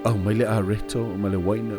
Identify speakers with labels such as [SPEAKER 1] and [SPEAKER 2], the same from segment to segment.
[SPEAKER 1] Aumai le areto ma le uaina.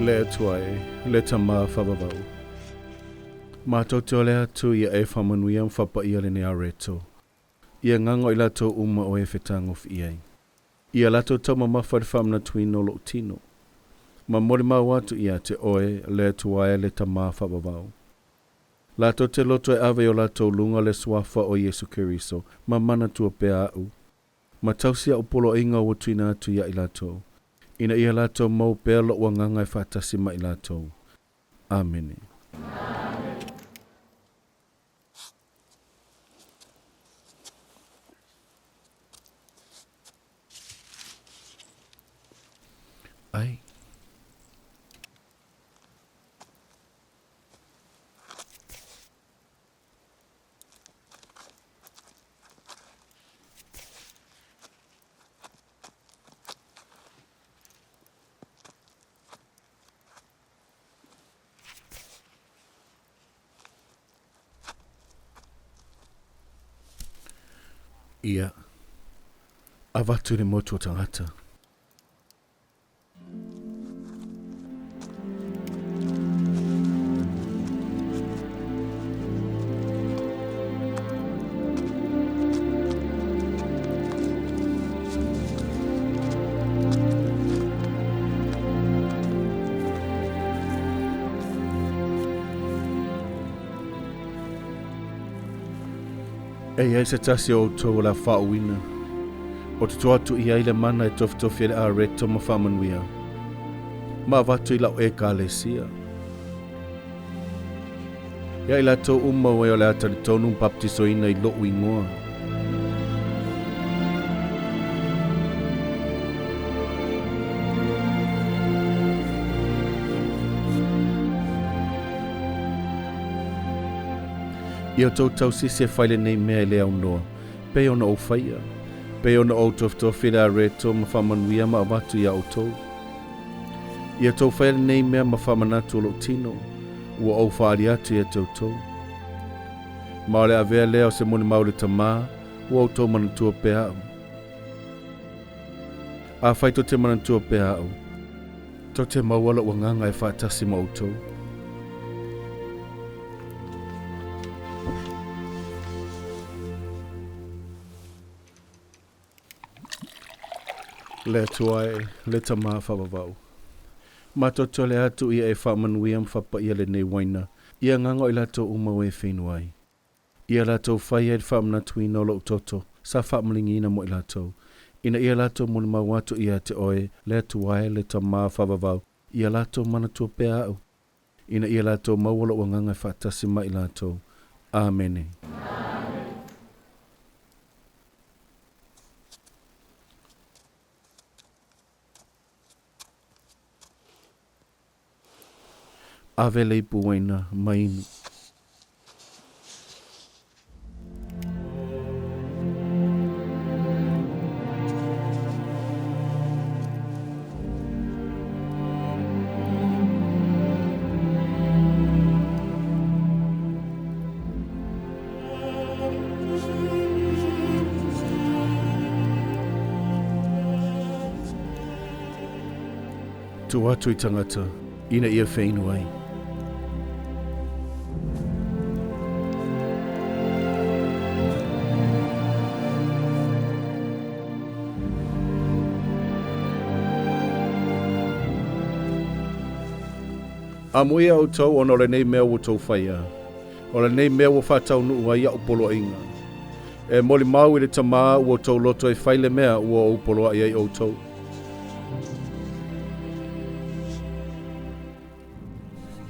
[SPEAKER 1] Le Atua e, le Tama faavavau. Matou te ole atu ia e faamanuia ma faapaia lenei areto. Ia agaga o i latou uma o e fetagofi i ai. Ia latou taumamafa i le faamanatuina o lou tino. Ma molimau atu ia te oe, le Atua e, le Tama faavavau. Latou te loto e ave i o latou luga le Suafa o Iesu Keriso ma manatua pea aʻu, ma tausi aʻu poloaiga ua tuuina atu ia i latou, ina ia latou maua pea loʻu agaga e faatasi ma i latou. Amene. Ai. Ia. Avatu le motu o tagata. E i ai se tasi o outou o le a faauuina, o toto atu i ai le mana e tofitofi ai le areto ma faamanuia, ma avatu i lau Ekalesia. Ia i latou uma ua e o le a talitonu ma baptisoina i loʻu igoa. Ia outou tausisi e fai lenei mea e le aunoa, pei ona ou faia, pei ona ou tofitofi le areto ma faamanuia ma avatu iā outou. Ia outou faia lenei mea ma faamanatu o lou tino, ua ou faaali atu ia te outou. Ma o le avea lea o se molimau i le Tamā, ua outou manatua pea aʻu. Afai tou te manatua pea aʻu, tou te maua loʻu agaga e faatasi ma outou. Le Atua e, le Tama faavavau. Matou te ole atu ia e faamanuia ma faapaia lenei uaina, ia agaga o i latou uma ua e feinu ai. Ia latou fai ai le faamanatuina o lou toto sa faamaligiina mo i latou, ina ia latou molimau atu ia te oe, le Atua e, le Tama faavavau, ia latou manatua pea aʻu, ina ia latou maua lou agaga e faatasi ma i latou. Amene. Ave le ipu uaina ma inu. tuu atu i tagata ina ia feinu ai. Amuia outou ona o lenei mea ua outou faia, o lenei mea ua faataunuu ai a'u poloaiga. E molimau i le Tamā ua outou loto e fai le mea ua ou poloai ai outou.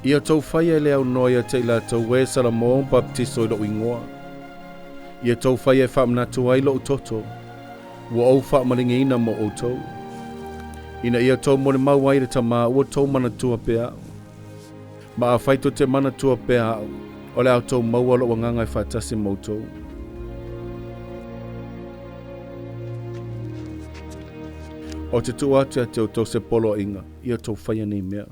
[SPEAKER 1] Ia outou faia e le aunoa ia te i latou e salamo ma bapetiso i lo'u igoa. Ia outou faia e faamanatu ai lo'u toto, ua ou faamaligiina mo outou, ina ia outou molimau ai i le Tamā ua outou manatua pea a'u. Ma afai tou te manatua pea a'u, o le a outou maua lo'u agaga e faatasi ma outou. Ou te tuu atu ia te outou se poloaiga, ia outou faia nei mea.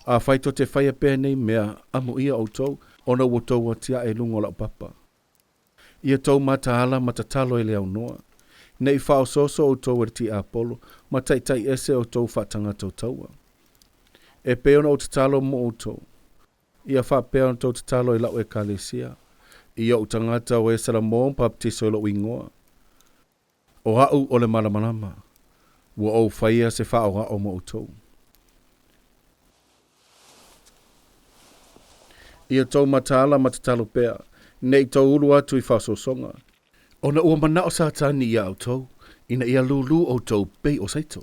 [SPEAKER 1] Afai tou te faia pea nei mea, amuia outou, ona ua outou atia'e i luga o la'u papa. Ia outou mataala ma tatalo e le aunoa, ne i faaosooso outou e le tiapolo ma taitaiese outou faatagata o taua. E pei ona ou tatalo mo outou, ia faapea ona outou tatalo i la'u Ekalesia, i o'u tagata o e salamo ma bapetiso i lo'u igoa. O a'u o le malamalama, ua ou faia se faaoao mo outou. Ia outou mataala ma tatalo pea, ne i tou ulu atu i faaosoosoga. Ona ua manao Satani iā outou, ina ia lūlū outou pei o saito.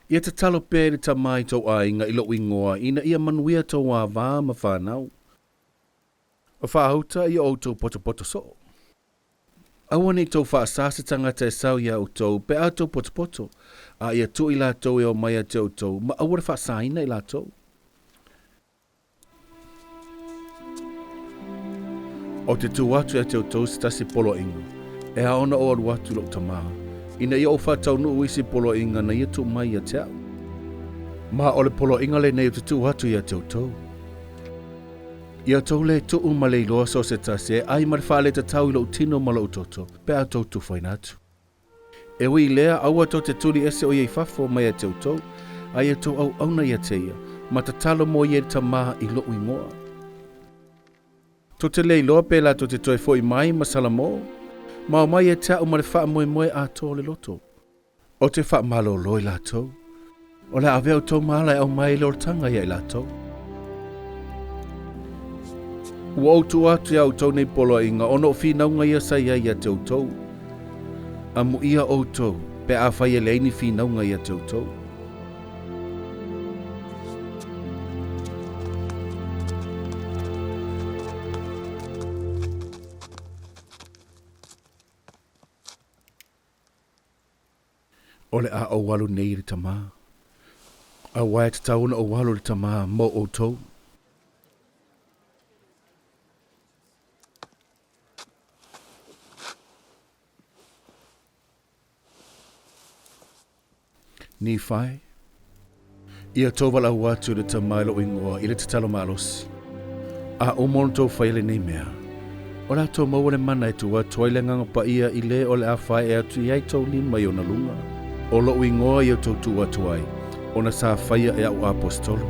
[SPEAKER 1] Ia tatalo pea i le Tamā i tou aiga i lo'u igoa ina ia manuia tou avā ma fanau. O faauta ia outou potopoto soo. Aua ne i tou faasā se tagata e sau iā outou pe a outou potopoto, a ia tuu i latou e omai ia te outou, ma aua le faasāina i latou. Ou te tuu atu ia te outou se tasi poloaiga, e ao ona ou alu atu i lou Tamā, ina ia ou faataunuu isi poloaiga na Ia tuu mai ia te a'u. Ma o le poloaiga lenei ou te tuu atu ia te outou. Ia outou le tuu ma le iloa so o se tasi e ʻai ma le faaletatau i lo'u tino ma lo'u toto pe a outou tufaina atu. E ui i lea, aua tou te tuli ese o ia i fafo mai ia te outou, a ia outou auauna ia te ia, ma tatalo mo ia i le Tamā i lo'u igoa. Tou te le iloa pe latou te toe fo'i mai ma Salamo, ma omai ia te a'u ma le faamoemoe atoa o le loto. Ou te faamalolo i latou. O le a avea outou ma ala e aumai ai le olataga ia i latou. Ua ou tuu atu iā outou nei poloaiga ona o finauga ia sa i ai ia te outou. Amuia outou pe afai e leai ni finauga ia te outou. O le a ou alu nei i le Tamā, aua e tatau ona ou alu i le Tamā mo outou. Nifai, Ia tou valaau atu i le Tama i lou igoa i le tatalo malosi. A uma ona tou faia lenei mea, o le a tou maua le mana e tuu atu ai le Agaga Paia i le o le a fae'e atu i ai tou lima i ona luga. O lo'u igoa ia tou tuu atu ai, ona sa faia e a'u aposetolo.